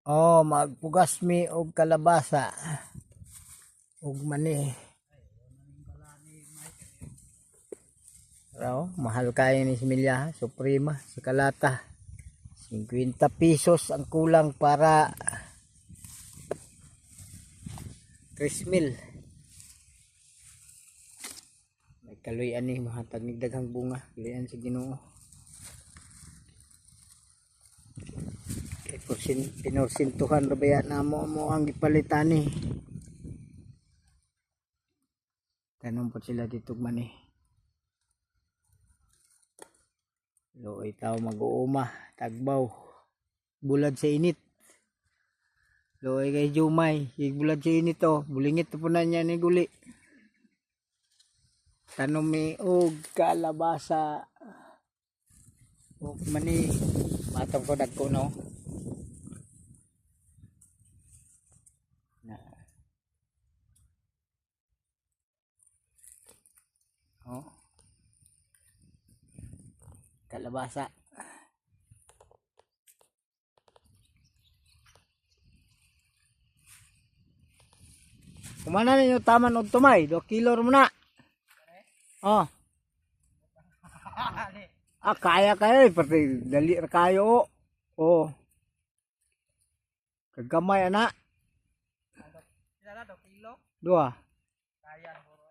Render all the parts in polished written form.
Oh, magpugas mi og kalabasa ug mani. Raw, mahal kayo ni similya, ha? Suprema sa kalata. 50 pesos ang kulang para 3 mil. May kaluy-an ni mahatag ni daghang bunga, kaluy-an sa Ginoo. Kay pinursintuhan ra baya na mo mo ang gipalitan ni. Tanom po sila dito man eh. Luoy tao mag-uuma, tagbaw. Bulad sa init. Luoy kay Jumay, bulad sa init oh. Bulingit po na niya ni guli. Tanom mi og kalabasa og mani. Matong ko dagko no. Na. Oh. Kalabasa. Kumana ninyo taman og tumay, 2 kilo ra mo na. Oh. Ah, kaya kayo eh. Pati dali ra kayo. Oh. Kagamay ana. Sila do kilo. Dua. Kaya bro.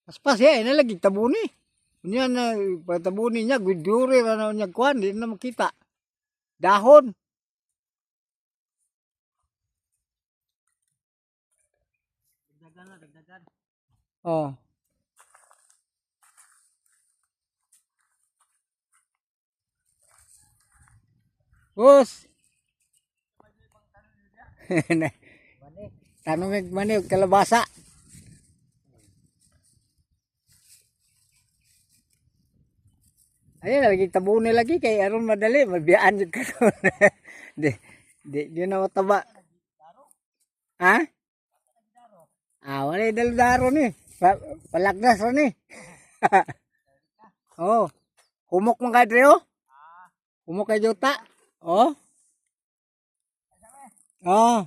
Paspas eh, na lagi tabuni. Unya na patabuni niya, gudure ra na niya kuan, di na makita. Dahon. Dagdagan na, dagdagan. Oh. Boss. Tanong mig mani og kalabasa. Ayun, lagi tabuni lagi kay aron madali mabiyaan jud ka doon. Di di di na mataba. Ha? Ah, wala dalo-daro ni. Palagdas ra ni. Oh. Humok man kay dre oh. Humok kay juta. Oh. Oh.